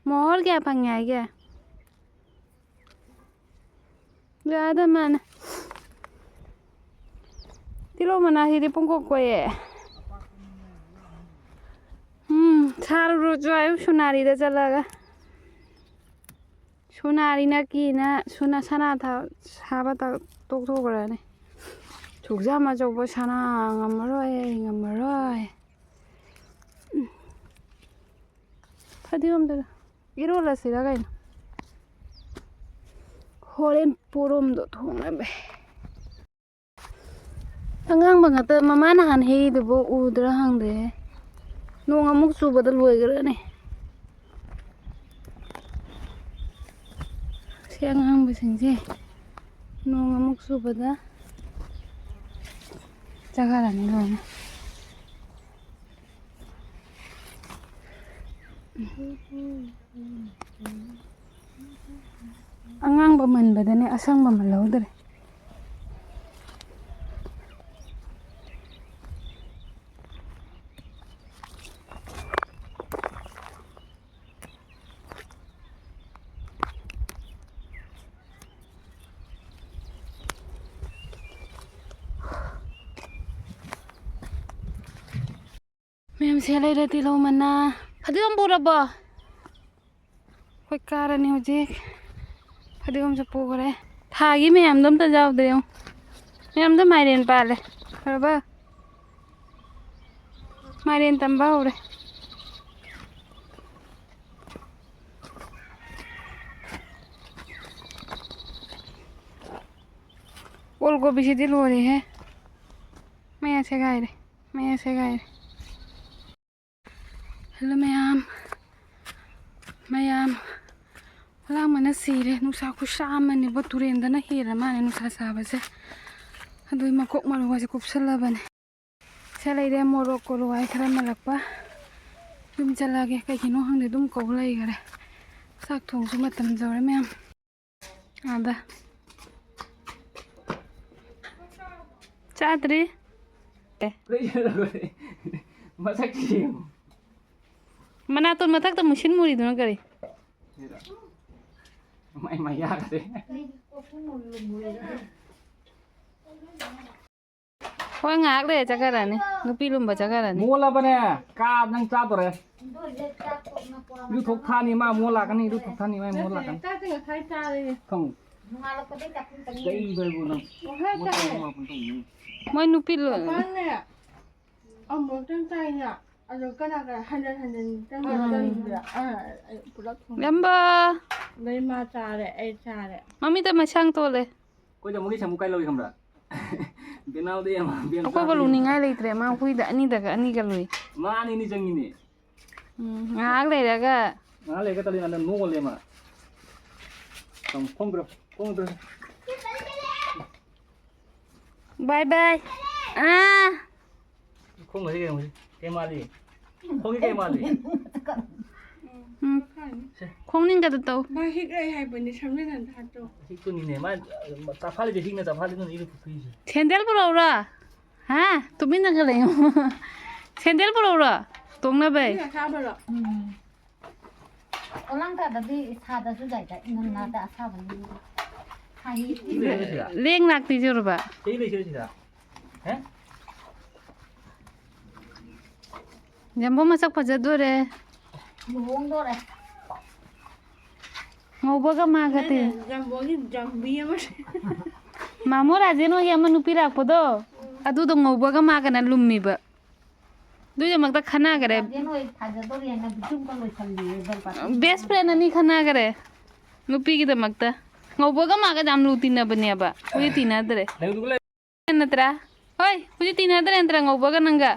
ꯃꯣꯍꯣꯔ ꯀꯌꯥ ꯐꯪꯉꯦ ꯍꯥꯏꯒꯦ? ꯌꯥꯗ ꯃꯥꯅ꯫ ꯇꯤꯜꯍꯧ ꯃꯅꯥꯁꯤꯗꯤ ꯄꯨꯡꯀꯣꯛ ꯀꯣꯛꯑꯦ꯫ ꯎꯝ, ꯁꯥꯔꯨꯔꯣ ꯆꯣ ꯍꯥꯏꯌꯨ ꯁꯣꯅꯥꯔꯤꯗ ꯆꯠꯂꯒ꯫ ꯁꯣꯅꯥꯔꯤꯅ ꯀꯤꯅ ꯁꯣꯅꯥ ꯁꯅꯥ ꯊꯥ-, ꯁꯥꯕ ꯇ-, ꯇꯣꯛꯊꯣꯛꯈ꯭ꯔꯅꯤ꯫ ꯁꯨꯛꯖꯥꯝ ꯑꯆꯧꯕ ꯁꯅꯥ ꯉꯝꯃꯔꯣꯏ, ꯑꯩ ꯉꯝꯃꯔꯣꯏ꯫ ꯎꯝ꯫ ꯐꯗꯤꯒꯣꯝꯗꯨ ꯏꯔꯣꯜꯂꯁꯤꯔ ꯀꯩꯅꯣ? ꯍꯣꯔꯦꯟ ꯄꯣꯔꯣꯝꯗꯣ ꯊꯣꯡꯅꯕ꯫ ꯑꯉꯥꯡꯕ ꯉꯥꯛꯇ ꯃꯃꯥ ꯅꯍꯥꯟ ꯍꯦꯛꯏꯗꯨꯕꯨ ꯎꯗ꯭ꯔꯥ ꯈꯪꯗꯦ꯫ ꯅꯣꯡ ꯑꯃꯨꯛ ꯆꯨꯕꯗ ꯂꯣꯏꯈ꯭ꯔꯅꯤ꯫ ꯁꯤ ꯑꯉꯥꯡꯕꯁꯤꯡꯁꯦ ꯅꯣꯡ ꯑꯃꯨꯛ ꯆꯨꯕꯗ ꯆꯥꯈꯠꯂꯅꯤ ꯂꯣꯏꯅ꯫ ꯑꯉꯥꯡꯕ ꯃꯟꯕꯗꯅꯦ ꯑꯁꯪꯕ ꯃꯜꯍꯧꯗ꯭ꯔꯦ꯫ ꯃꯌꯥꯝꯁꯦ ꯂꯩꯔꯦ ꯇꯤꯜꯍꯧ ꯃꯅꯥ꯫ ꯐꯗꯤꯒꯣꯝ ꯄꯨꯔꯕꯣ? ꯑꯩꯈꯣꯏ ꯀꯥꯔꯅꯤ ꯍꯧꯖꯤꯛ꯫ ꯐꯗꯤꯒꯣꯝꯁꯨ ꯄꯨꯈ꯭ꯔꯦ꯫ ꯊꯥꯒꯤ ꯃꯌꯥꯝꯗꯣ ꯑꯝꯇ ꯌꯥꯎꯗ꯭ꯔꯦ ꯌꯦꯡꯉꯨ꯫ ꯃꯌꯥꯝꯗꯣ ꯃꯥꯏꯔꯦꯟ ꯄꯥꯜꯂꯦ꯫ ꯐꯔꯕ? ꯃꯥꯏꯔꯦꯟ ꯇꯝꯕ ꯍꯧꯔꯦ꯫ ꯑꯣꯜ ꯀꯣꯕꯤꯁꯤꯗꯤ ꯂꯣꯏꯔꯦꯍꯦ꯫ ꯃꯌꯥ ꯁꯦꯒꯥꯏꯔꯦ, ꯃꯌꯥ ꯁꯦꯒꯥꯏꯔꯦ꯫ ꯍꯜꯂꯣ ꯃꯌꯥꯝ, ꯃꯌꯥꯝ, ꯍꯨꯂꯥꯡꯕꯅ ꯁꯤꯔꯦ꯫ ꯅꯨꯡꯁꯥ ꯈꯨꯁꯥ ꯑꯃꯅꯤꯕꯣ, ꯇꯨꯔꯦꯟꯗꯅ ꯍꯦꯜꯂ ꯃꯥꯜꯂꯦ ꯅꯨꯡꯁꯥ ꯁꯥꯕꯁꯦ꯫ ꯑꯗꯨꯏ ꯃꯀꯣꯛ ꯃꯔꯨꯒꯁꯦ ꯀꯨꯞꯁꯜꯂꯕꯅꯦ꯫ ꯁꯦ ꯂꯩꯔꯦ ꯃꯣꯔꯣꯛ ꯀꯣꯂꯨꯋꯥꯏ ꯈꯔ ꯃꯜꯂꯛꯄ꯫ ꯌꯨꯝ ꯆꯠꯂꯒꯦ, ꯀꯩꯒꯤꯅꯣ ꯈꯪꯗꯦ ꯑꯗꯨꯝ ꯀꯧ ꯂꯩꯈꯔꯦ꯫ ꯆꯥꯛ ꯊꯣꯡꯁꯨ ꯃꯇꯝ ꯌꯧꯔꯦ ꯃꯌꯥꯝ꯫ ꯑꯥꯗ꯫ ꯆꯥꯗ꯭ꯔꯤ꯫ ꯑꯦ꯫ ꯃꯁꯛꯁꯤ ꯌꯦꯡꯉꯨ꯫ ꯃꯅꯥꯇꯣꯟ ꯃꯊꯛꯇ ꯃꯨꯁꯤꯟ ꯃꯨꯔꯤꯗꯨꯅ ꯀꯔꯤ? ꯃꯥꯏ ꯃꯥꯏ ꯌꯥꯒꯁꯦ꯫ ꯍꯣꯏ, ꯉꯥꯏꯍꯥꯛ ꯂꯩꯔ ꯆꯠꯈ꯭ꯔꯅꯤ꯫ ꯅꯨꯄꯤ ꯂꯨꯝꯕ ꯆꯠꯈ꯭ꯔꯅꯤ꯫ ꯃꯣꯜꯂꯕꯅꯦ꯫ ꯀꯥ ꯅꯪ ꯆꯥꯗꯣꯔꯦ꯫ ꯏꯔꯨꯊꯣꯛ ꯊꯥꯅꯤ ꯃꯥ ꯃꯣꯜ ꯂꯥꯛꯀꯅꯤ꯫ ꯏꯔꯨꯊꯣꯛ ꯊꯥꯅꯤ ꯃꯥ ꯃꯣꯜ ꯂꯥꯛꯀꯅꯤ꯫ ꯆꯥꯛꯇꯤ ꯉꯁꯥꯏ ꯆꯥꯔꯦ꯫ ꯈꯪꯉꯨ꯫ ꯅꯣꯡꯉꯥꯜꯂꯛꯄꯗꯩ ꯆꯥꯛꯈꯨꯝ ꯆꯪꯉꯛꯑꯦ꯫ ꯆꯩꯕ ꯍꯥꯏꯕꯨ ꯅꯪ꯫ ꯉꯁꯥꯏ ꯃꯣꯠꯄ ꯆꯥꯔꯦ꯫ ꯃꯣꯠꯄ ꯇꯧꯅꯤ꯫ ꯃꯣꯏ ꯅꯨꯄꯤ ꯂꯣ-, ꯄꯥꯄꯥꯅꯦ꯫ ꯑꯃꯨꯛꯇꯪ ꯆꯥꯏꯅ꯫ ꯑꯗꯣ ꯀꯅꯥ ꯀꯅꯥ ꯍꯟꯖꯟ ꯍꯟꯖꯟ ꯆꯪꯉꯤꯗꯣ? ꯎꯝ꯫ ꯆꯪꯉꯤꯗꯣ? ꯑꯥ, ꯑꯩ ꯄꯨꯂꯞ ꯊꯣꯡꯉꯦ꯫ ꯌꯥꯝꯕ꯫ ꯑꯗꯩ ꯃꯥ ꯆꯥꯔꯦ, ꯑꯩ ꯆꯥꯔꯦ꯫ ꯃꯃꯤꯠꯇ ꯃꯩꯁꯥꯡ ꯇꯣꯜꯂꯦ꯫ ꯑꯩꯈꯣꯏ ꯇꯥꯃꯣꯒꯤ ꯁꯃꯨꯛ ꯀꯥꯏ ꯂꯧꯏ ꯈꯪꯕ꯭ꯔꯥ? ꯕꯦꯅꯥꯎꯗ ꯌꯥꯝ, ꯕꯦꯅꯥꯎꯗ ꯑꯩꯈꯣꯏꯕ ꯌꯥꯝ꯫ ꯂꯨꯅꯤꯡꯉꯥꯏ ꯂꯩꯇ꯭ꯔꯦ, ꯃꯥ ꯍꯨꯏꯗ ꯑꯅꯤꯗꯒ ꯑꯅꯤꯒ ꯂꯨꯏ꯫ ꯃꯥ ꯑꯅꯤ ꯑꯅꯤ ꯆꯪꯉꯤꯅꯦ꯫ ꯎꯝ, ꯉꯥꯏꯍꯥꯛ ꯂꯩꯔꯒ꯫ ꯉꯥꯏꯍꯥꯛ ꯂꯩꯔꯒ ꯇꯜꯂꯤ ꯉꯟꯗ ꯅꯣꯛꯑ ꯂꯩ ꯃꯥ꯫ ꯈꯣꯡ, ꯈꯣꯡ ꯄꯤꯔꯛꯑꯣ, ꯈꯣꯡ ꯄꯤꯔꯛꯑꯣ꯫ ꯕꯥꯏ ꯕꯥꯏ꯫ ꯑꯥ꯫ ꯈꯣꯡꯒꯁꯦ ꯀꯩꯅꯣ ꯍꯧꯖꯤꯛ? ꯀꯩ ꯃꯥꯜꯂꯤ? ꯈꯣꯡꯁꯦ ꯀꯩ ꯃꯥꯜꯂꯤ? ꯎꯝ꯫ ꯁꯦ꯫ ꯈꯣꯡꯅꯤꯡꯒꯗ ꯇꯧ꯫ ꯃꯥ ꯍꯤꯛ ꯂꯩ ꯍꯥꯏꯕꯅꯤ, ꯁꯝꯖꯤꯟꯅꯗ ꯍꯥꯠꯇꯣ꯫ ꯍꯤꯛꯇꯨꯅꯤꯅꯦ꯫ ꯃꯥ ꯆꯥꯐꯥꯜꯂꯤꯁꯦ, ꯍꯤꯛꯅ ꯆꯥꯐꯥꯜꯂꯤꯗꯨꯅ ꯏꯔꯨ ꯄꯨꯈ꯭ꯔꯤꯁꯦ꯫ ꯁꯦꯟꯗꯦꯜ ꯄꯨꯔꯛꯎꯔꯥ? ꯍꯥ? ꯇꯨꯃꯤꯟꯅꯒ ꯂꯩꯌꯣ꯫ ꯁꯦꯟꯗꯦꯜ ꯄꯨꯔꯛꯎꯔꯣ? ꯇꯣꯡꯅꯕꯩ? ꯁꯤ ꯑꯁꯥꯕꯔꯣ? ꯎꯝ꯫ ꯄꯣꯂꯥꯡ ꯊꯥꯗꯗꯤ ꯁꯥꯗꯁꯨ ꯌꯥꯏꯗ, ꯏꯪꯊꯝꯊꯥꯗ ꯑꯁꯥꯕꯅꯤ꯫ ꯁꯥꯍꯤ꯫ ꯂꯦꯡ ꯂꯥꯛꯇꯤꯖꯔꯨꯕ꯫ ꯆꯍꯤ ꯂꯩꯁꯤꯔ ꯁꯤꯗ? ꯍꯦ? ꯌꯥꯝꯕꯨꯡ ꯃꯁꯛ ꯐꯖꯗꯣꯔꯦ꯫ ꯂꯨꯍꯣꯡꯗꯣꯔꯦ꯫ ꯉꯧꯕꯒ ꯃꯥꯒꯗꯤ꯫ ꯅꯪꯅ ꯌꯥꯝꯕꯨꯡꯒꯤ ꯖꯝꯕꯤ ꯑꯃ꯫ ꯃꯥꯃꯣ ꯔꯥꯖꯦꯟ ꯍꯣꯏꯒꯤ ꯑꯃ ꯅꯨꯄꯤ ꯂꯥꯛꯄꯗꯣ, ꯑꯗꯨꯗꯣ ꯉꯧꯕꯒ ꯃꯥꯒꯅ ꯂꯨꯝꯃꯤꯕ꯫ ꯑꯗꯨꯒꯤꯗꯃꯛꯇ ꯈꯟꯅꯈꯔꯦ꯫ ꯔꯥꯖꯦꯟ ꯍꯣꯏ ꯊꯥꯖꯗꯣꯔꯦꯅ ꯕꯤꯇꯨꯝꯒ ꯂꯣꯏꯁꯜꯂꯤꯌꯦ ꯗꯔꯕꯥꯔ꯫ Best friend ꯑꯅꯤ ꯈꯟꯅꯈꯔꯦ ꯅꯨꯄꯤꯒꯤꯗꯃꯛꯇ꯫ ꯉꯧꯕꯒ ꯃꯥꯒ ꯌꯥꯝ ꯂꯨ ꯇꯤꯟꯅꯕꯅꯦꯕ, ꯍꯧꯖꯤꯛ ꯇꯤꯟꯅꯗ꯭ꯔꯦ꯫ ꯅꯠꯇ꯭ꯔꯥ? ꯍꯣꯏ, ꯍꯧꯖꯤꯛ ꯇꯤꯟꯅꯗ꯭ꯔꯦ ꯅꯠꯇ꯭ꯔꯥ ꯉꯧꯕꯒ ꯅꯪꯒ?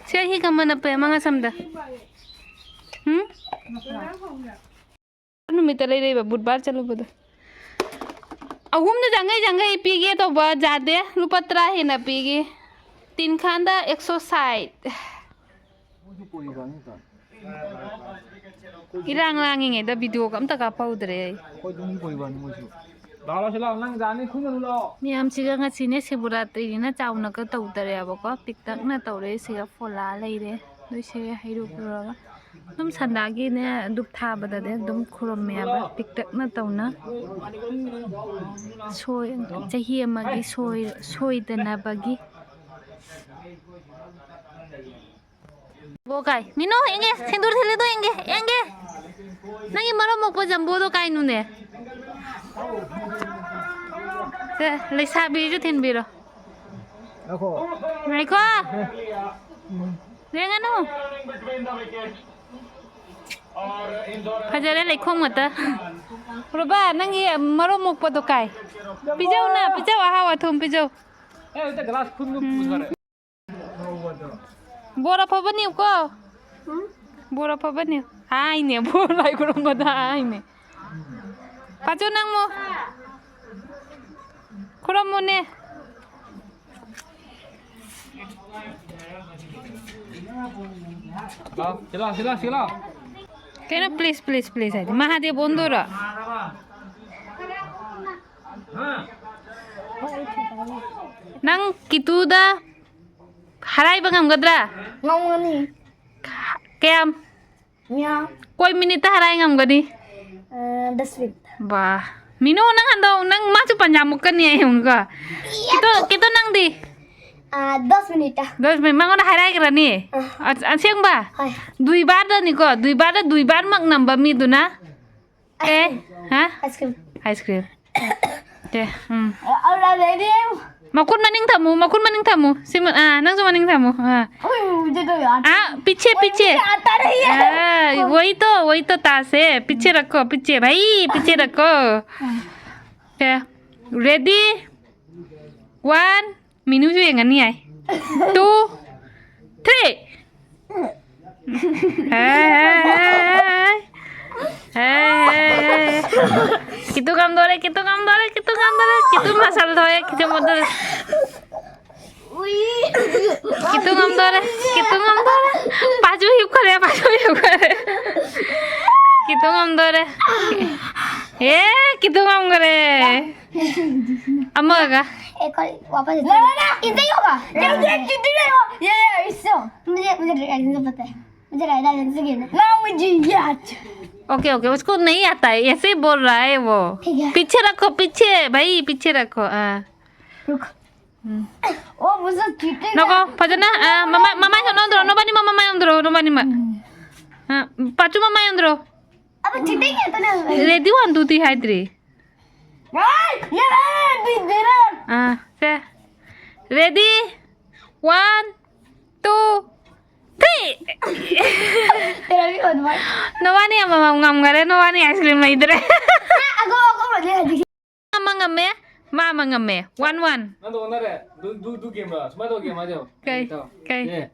ꯁꯦ, ꯍꯤ ꯀꯃꯟ ꯑꯄꯦ ꯃꯉꯥ ꯁꯝꯗ꯫ ꯍꯨꯝ? ꯅꯨꯃꯤꯠꯇ ꯂꯩꯔꯛꯏꯕ ꯕꯨꯠꯕꯥꯔ ꯆꯠꯂꯨꯕꯗꯣ꯫ ꯑꯍꯨꯝꯗ ꯌꯥꯡꯈꯩ ꯌꯥꯡꯈꯩ ꯄꯤꯒꯦ ꯇꯧꯕ ꯌꯥꯗꯦ꯫ ꯂꯨꯄꯥ ꯇꯔꯥ ꯍꯦꯟꯅ ꯄꯤꯒꯦ꯫ ꯇꯤꯟꯈꯥꯟꯗ ꯑꯦꯛꯁꯣꯁꯥꯏꯠ꯫ ꯏꯔꯥꯡ ꯂꯥꯡꯉꯤꯉꯩꯗ ꯚꯤꯗꯤꯑꯣꯒ ꯑꯝꯇ ꯀꯥꯞꯍꯧꯗ꯭ꯔꯦ ꯑꯩ꯫ ꯑꯩꯈꯣꯏ ꯑꯗꯨꯝ ꯀꯣꯏꯕꯅꯤ ꯃꯣꯏꯁꯨ꯫ ꯂꯥꯛꯑꯣ, ꯁꯤ ꯂꯥꯛꯑꯣ, ꯅꯪ ꯖꯥꯅꯤ ꯈꯨꯟꯗ ꯂꯥꯛꯑꯣ꯫ ꯃꯌꯥꯝꯁꯤꯒ ꯉꯁꯤꯅꯦ ꯁꯤꯕꯣꯔꯥꯇ꯭ꯔꯤꯅꯤꯅ ꯆꯥꯎꯅꯒ ꯇꯧꯗꯔꯦꯕꯀꯣ, ꯄꯤꯛꯇꯛꯅ ꯇꯧꯔꯦ꯫ ꯁꯤꯒ ꯐꯣꯂꯥ ꯂꯩꯔꯦ, ꯅꯣꯏꯁꯦ ꯍꯩꯔꯨꯛ ꯄꯨꯔꯒ ꯑꯗꯨꯝ ꯁꯟꯗꯥꯒꯤꯅꯦ ꯙꯨꯞ ꯊꯥꯕꯗꯗꯤ ꯑꯗꯨꯝ ꯈꯨꯔꯨꯝꯃꯦꯕ ꯄꯤꯛꯇꯛꯅ ꯇꯧꯅ꯫ ꯁꯣꯏ-, ꯆꯍꯤ ꯑꯃꯒꯤ ꯁꯣꯏ-, ꯁꯣꯏꯗꯅꯕꯒꯤ꯫ ꯕꯣ ꯀꯥꯏ꯫ ꯃꯤꯅꯨ, ꯌꯦꯡꯒꯦ꯫ ꯁꯦꯟꯗꯨꯔ ꯊꯤꯜꯂꯤꯗꯣ ꯌꯦꯡꯒꯦ꯫ ꯌꯦꯡꯒꯦ꯫ ꯅꯪꯒꯤ ꯃꯔꯝ ꯃꯣꯛꯄ ꯖꯝꯕꯣꯗꯣ ꯀꯥꯏꯅꯨꯅꯦ? ꯁꯦ, ꯂꯩꯁꯥꯕꯤꯁꯨ ꯊꯤꯟꯕꯤꯔꯣ꯫ ꯉꯥꯏꯈꯣ꯫ ꯉꯥꯏꯈꯣ꯫ ꯌꯦꯡꯉꯅꯨ꯫ ꯐꯖꯔꯦ, ꯂꯩꯈꯣꯝ ꯉꯥꯛꯇ꯫ ꯔꯨꯕꯥ, ꯅꯪꯒꯤ ꯃꯔꯨꯝ ꯃꯣꯛꯄꯗꯣ ꯀꯥꯏ? ꯄꯤꯖꯧꯅ, ꯄꯤꯖꯧ, ꯑꯍꯥꯎ ꯑꯊꯨꯝ ꯄꯤꯖꯧ꯫ ꯕꯣꯔ ꯑꯐꯕꯅꯤꯀꯣ꯫ ꯎꯝ? ꯕꯣꯔ ꯑꯐꯕꯅꯤ꯫ ꯍꯥꯏꯅꯦ, ꯕꯣꯔ ꯂꯥꯏ ꯈꯨꯔꯨꯝꯕꯗ ꯍꯥꯏꯅꯦ꯫ ꯄꯥꯆꯨ ꯅꯪꯃꯨ꯫ ꯈꯨꯔꯨꯝꯃꯨꯅꯦ꯫ ꯂꯥꯎ, ꯁꯤ ꯂꯥꯎ, ꯁꯤ ꯂꯥꯎ, ꯁꯤ ꯂꯥꯎ꯫ ꯀꯩꯅꯣ please, please, please ꯍꯥꯏꯗꯤ? ꯃꯍꯥꯗꯦꯕ ꯑꯣꯟꯗꯣꯏꯔꯣ? ꯅꯪ ꯀꯤꯇꯨꯗ ꯍꯔꯥꯏꯕ ꯉꯝꯒꯗ꯭ꯔꯥ? ꯉꯝꯒꯅꯤ꯫ ꯀꯌꯥꯝ? ꯃꯤꯌꯥ꯫ ꯀꯣꯏ ꯃꯤꯅꯤꯠꯇ ꯍꯔꯥꯏ ꯉꯝꯒꯅꯤ? ꯑ, ꯗꯁ ꯃꯤꯅꯤꯠ꯫ ꯕꯥ꯫ ꯃꯤꯅꯨ, ꯅꯪ ꯍꯟꯗꯛ, ꯅꯪ ꯃꯥꯁꯨ ꯄꯟꯖꯥ ꯃꯨꯛꯀꯅꯤ ꯑꯩ ꯑꯃꯨꯛꯀ꯫ ꯀꯤꯇꯨ, ꯀꯤꯇꯨ ꯅꯪꯗꯤ? ꯑ, ꯗꯁ ꯃꯤꯅꯤꯠꯇ꯫ ꯗꯁ ꯃꯤꯅꯤꯠ, ꯃꯉꯣꯟꯗ ꯍꯥꯏꯔꯥꯏꯒ꯭ꯔꯅꯤ? ꯑ꯫ ꯑ-, ꯑꯁꯦꯡꯕ? ꯍꯣꯏ꯫ ꯗꯨꯏꯕꯥꯔꯗꯅꯤꯀꯣ, ꯗꯨꯏꯕꯥꯔꯗ, ꯗꯨꯏꯕꯥꯔꯃꯛ ꯅꯝꯕ ꯃꯤꯗꯨꯅ? ꯑꯦ, ꯍꯥ? Ice cream. Ice cream. ꯑꯦ, ꯎꯝ꯫ ꯑ, ꯑ, ꯑ, ꯑ, ꯑ꯫ ꯃꯈꯨꯠ ꯃꯅꯤꯡ ꯊꯝꯃꯨ, ꯃꯈꯨꯠ ꯃꯅꯤꯡ ꯊꯝꯃꯨ꯫ ꯁꯤ ꯃ-, ꯑꯥ, ꯅꯪꯁꯨ ꯃꯅꯤꯡ ꯊꯝꯃꯨ꯫ ꯑꯥ꯫ ꯎꯏ, ꯎꯏ, ꯎꯏ, ꯎꯏ, ꯎꯏ꯫ ꯑꯥ, ꯄꯤꯠꯁꯦ, ꯄꯤꯠꯁꯦ꯫ ꯎꯏ, ꯎꯏ, ꯇꯥꯔꯦ꯫ ꯑꯥ, ꯋꯥꯏ ꯇꯣ, ꯋꯥꯏ ꯇꯣ ꯇꯥꯁꯦ꯫ ꯄꯤꯠꯁꯦ ꯔꯈꯣ, ꯄꯤꯠꯁꯦ, ꯚꯥꯏ, ꯄꯤꯠꯁꯦ ꯔꯈꯣ꯫ ꯎꯝ꯫ ꯑꯦ, ready? One, ꯃꯤꯅꯨꯁꯨ ꯌꯦꯡꯉꯅꯤ ꯍꯥꯏ꯫ Two, three. ꯍꯦ, ꯍꯦ, ꯍꯦ, ꯍꯦ꯫ ꯍꯦ, ꯍꯦ, ꯍꯦ, ꯍꯦ꯫ ꯀꯤꯇꯨ ꯉꯝꯗꯣꯔꯦ, ꯀꯤꯇꯨ ꯉꯝꯗꯣꯔꯦ, ꯀꯤꯇꯨ ꯉꯝꯗꯣꯔꯦ, ꯀꯤꯇꯨ ꯃꯁꯜ ꯊꯣꯛꯑꯦ, ꯀꯤꯇꯨ ꯉꯝꯗꯣꯔꯦ꯫ ꯎꯏ꯫ ꯀꯤꯇꯨ ꯉꯝꯗꯣꯔꯦ, ꯀꯤꯇꯨ ꯉꯝꯗꯣꯔꯦ꯫ ꯄꯥꯖꯨ ꯍꯤꯞꯈꯔꯦ, ꯄꯥꯖꯨ ꯍꯤꯞꯈꯔꯦ꯫ ꯀꯤꯇꯨ ꯉꯝꯗꯣꯔꯦ꯫ ꯑꯦ, ꯀꯤꯇꯨ ꯉꯝꯈꯔꯦ꯫ ꯑꯃꯒ꯫ एक और वापस ना, ना, ना, इतना ही होगा। ये, ये, ये, ये, ये, इससे हो। मुझे, मुझे राइडर से पता है। मुझे राइडर से खेलना है। ना, मुझे ये आता है। ओके, ओके, उसको नहीं आता है, ऐसे ही बोल रहा है वो। ठीक है। पीछे रखो, पीछे, भाई, पीछे रखो, हाँ। रुक। ꯎꯝ꯫ ꯑꯣ, ꯃꯁꯛ ꯊꯤꯗꯦ꯫ ꯅꯀꯣ, ꯐꯖꯅ, ꯑ, ꯃꯃꯥꯏ, ꯃꯃꯥꯏ ꯁꯣꯝꯗ ꯑꯣꯟꯊꯣꯔꯛꯑꯣ, ꯅꯕꯥꯅꯤꯃꯛ ꯃꯃꯥꯏ ꯑꯣꯟꯊꯣꯔꯛꯑꯣ, ꯅꯕꯥꯅꯤꯃꯛ꯫ ꯎꯝ꯫ ꯑ, ꯄꯥꯆꯨ ꯃꯃꯥꯏ ꯑꯣꯟꯊꯣꯔꯛꯑꯣ꯫ ꯑꯕ ꯊꯤꯗꯦ ꯀꯌꯥ ꯇꯅ꯫ Ready, one, two, three ꯍꯥꯏꯗ꯭ꯔꯤ꯫ ꯑꯥꯏ, ꯌꯦ, ꯕꯤꯗꯤꯔ꯫ ꯑ, ꯁꯦ꯫ Ready, one, two, three꯫ ꯇꯦꯔꯥ ꯃꯤ ꯑꯣꯟ ꯃꯥꯏ꯫ ꯅꯕꯥꯅꯤ ꯑꯃꯃꯝ ꯉꯝꯈꯔꯦ, ꯅꯕꯥꯅꯤ ice cream ꯂꯩꯗ꯭ꯔꯦ꯫ ꯑꯒꯣ, ꯑꯒꯣ, ꯍꯧꯖꯤꯛ, ꯍꯧꯖꯤꯛ꯫ ꯑꯃ ꯉꯝꯃꯦ, ꯃꯥ ꯑꯃ ꯉꯝꯃꯦ꯫ One one꯫ ꯅꯪꯗꯣ ꯑꯣꯟꯅꯔꯦ꯫ ꯗꯨ, ꯗꯨ, ꯗꯨ game ꯔꯣ? ꯁꯨꯃꯥꯏꯅ ꯇꯧꯒꯦ, ꯃꯥ ꯇꯧ꯫ ꯀꯩ? ꯇꯧ꯫ ꯀꯩ? ꯑꯦ,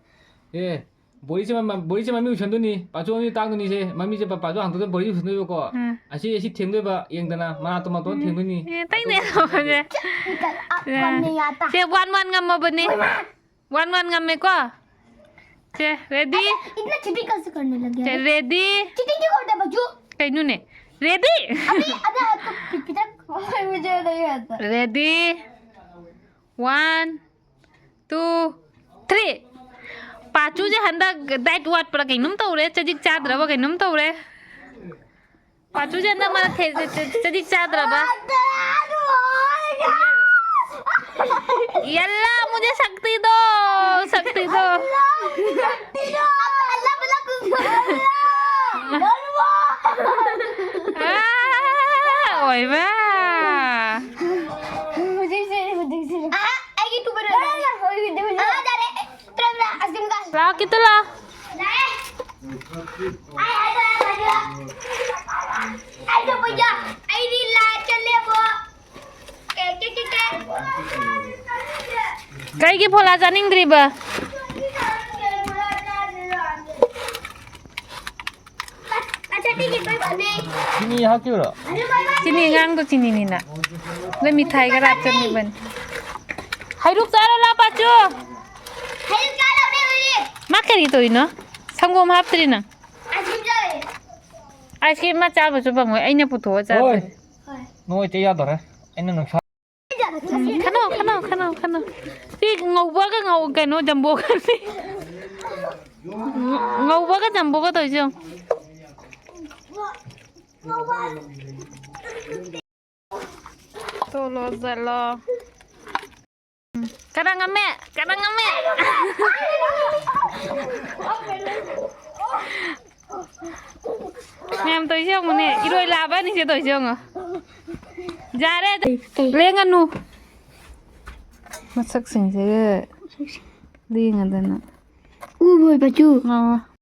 ꯑꯦ, ꯕꯣꯔꯤꯁꯦ ꯃ-, ꯕꯣꯔꯤꯁꯦ ꯃꯃꯤ ꯎꯁꯟꯗꯣꯏꯅꯤ, ꯄꯥꯆꯨ ꯃꯃꯤ ꯇꯥꯡꯗꯣꯏꯅꯤꯁꯦ, ꯃꯃꯤꯁꯦ ꯄ-, ꯄꯥꯆꯨ ꯍꯥꯡꯗꯣꯛꯇ ꯕꯣꯔꯤ ꯎꯁꯟꯗꯣꯏꯕꯀꯣ꯫ ꯎꯝ꯫ ꯑꯁꯤ, ꯑꯁꯤ ꯊꯦꯡꯗꯣꯏꯕ, ꯌꯦꯡꯗꯅ, ꯃꯅꯥꯇꯣꯟ ꯃꯇꯣꯟ ꯊꯦꯡꯗꯣꯏꯅꯤ꯫ ꯑꯦ, ꯑꯇꯩꯅꯦ ꯇꯧꯕꯁꯦ꯫ ꯁꯦ, one one ꯉꯝꯃꯕꯅꯤ꯫ ꯍꯣꯏ, ꯃꯥ꯫ One one ꯉꯝꯃꯦꯀꯣ? ꯁꯦ, ready? इतना चीटिंग कैसे करने लग गया से, रे? Ready? चीटिंग क्यों करता है, बच्चू? ꯀꯩꯅꯣꯅꯦ? Ready? अभी, अभी आपको पि-, पिता, मुझे नहीं आता। Ready? One, two, three. ꯄꯥꯆꯨꯁꯦ ꯍꯟꯗꯛ diet ꯋꯥꯠꯄ꯭ꯔꯥ ꯀꯩꯅꯣꯝ ꯇꯧꯔꯦ, ꯆꯖꯤꯛ ꯆꯥꯗ꯭ꯔꯕ ꯀꯩꯅꯣꯝ ꯇꯧꯔꯦ꯫ ꯄꯥꯆꯨꯁꯦ ꯍꯟꯗꯛ ꯃꯔꯛ ꯊꯦ-, ꯆ-, ꯆ-, ꯆꯖꯤꯛ ꯆꯥꯗ꯭ꯔꯕ? ꯌꯜꯂꯥ, मुझे शक्ति दो, शक्ति दो। ꯑꯥ, ꯑꯣꯏꯃꯥ꯫ ꯑꯥ, ꯑꯩꯒꯤ ꯇꯨꯕ ꯂꯣꯏꯔꯦ꯫ ꯑꯥ, ꯌꯥꯔꯦ꯫ ꯂꯥꯛꯑꯣ, ꯀꯤꯇꯨ ꯂꯥꯛꯑꯣ꯫ ꯑꯩ ꯍꯥꯏꯗꯣ ꯌꯥꯝ ꯍꯩꯕ꯫ ꯑꯩꯗꯣ ꯄꯩꯁꯥ, ꯑꯩꯗꯤ ꯂꯥꯏ ꯆꯠꯂꯦꯕꯣ꯫ ꯀꯦ, ꯀꯦ, ꯀꯦ, ꯀꯦ꯫ ꯑꯩꯒꯤ ꯐꯣꯂꯥ ꯆꯥꯅꯤꯡꯗ꯭ꯔꯤꯕ? ꯆꯤꯅꯤ ꯍꯥꯞꯈꯤꯕ꯭ꯔꯣ? ꯆꯤꯅꯤ ꯑꯉꯥꯡꯗꯣ ꯆꯤꯅꯤꯅꯤꯅ꯫ ꯅꯣꯏ ꯃꯤꯊꯥꯏ ꯈꯔ ꯍꯥꯞꯆꯟꯈꯤꯕꯅꯤ꯫ ꯍꯩꯔꯨꯛ ꯆꯥꯔꯣ ꯂꯥ, ꯄꯥꯆꯨ꯫ ꯃꯥ ꯀꯔꯤ ꯇꯧꯔꯤꯅꯣ? ꯁꯪꯒꯣꯝ ꯍꯥꯞꯇ꯭ꯔꯤ ꯅꯪ? ꯑꯥꯏꯁ ꯀ꯭ꯔꯤꯝ ꯃꯥ ꯆꯥꯕꯁꯨ ꯐꯪꯉꯣꯏ, ꯑꯩꯅ ꯄꯨꯊꯣꯛꯑ ꯆꯥꯗꯣꯏꯅꯤ꯫ ꯅꯣꯏ ꯏꯆꯦ ꯌꯥꯗꯣꯔꯦ꯫ ꯑꯩꯅ ꯅꯨꯡꯁꯥ ꯎꯝ, ꯈꯅꯧ, ꯈꯅꯧ, ꯈꯅꯧ, ꯈꯅꯧ꯫ ꯁꯤ ꯉꯧꯕꯒ ꯉꯧ-, ꯀꯩꯅꯣ, ꯖꯝꯕꯣꯒꯅꯤ꯫ ꯉꯧꯕꯒ ꯖꯝꯕꯣꯒ ꯇꯧꯔꯤꯁꯦ ꯌꯦꯡꯉꯨ꯫ ꯆꯣꯂꯣ, ꯆꯠꯂꯣ꯫ ꯎꯝ, ꯀꯅꯥ ꯉꯝꯃꯦ? ꯀꯅꯥ ꯉꯝꯃꯦ? ꯃꯌꯥꯝ ꯇꯧꯔꯤꯁꯦ ꯌꯦꯡꯉꯨꯅꯦ꯫ ꯏꯔꯣꯏ ꯂꯥꯕ ꯑꯅꯤꯁꯦ ꯇꯧꯔꯤꯁꯦ ꯌꯦꯡꯉꯣ꯫ ꯌꯥꯔꯦ꯫ ꯂꯦꯡꯒꯅꯨ꯫ ꯃꯁꯛꯁꯤꯡꯁꯦ ꯂꯦꯡꯉꯗꯅ꯫ ꯎꯕꯣꯏ ꯄꯆꯨ꯫ ꯑꯣ꯫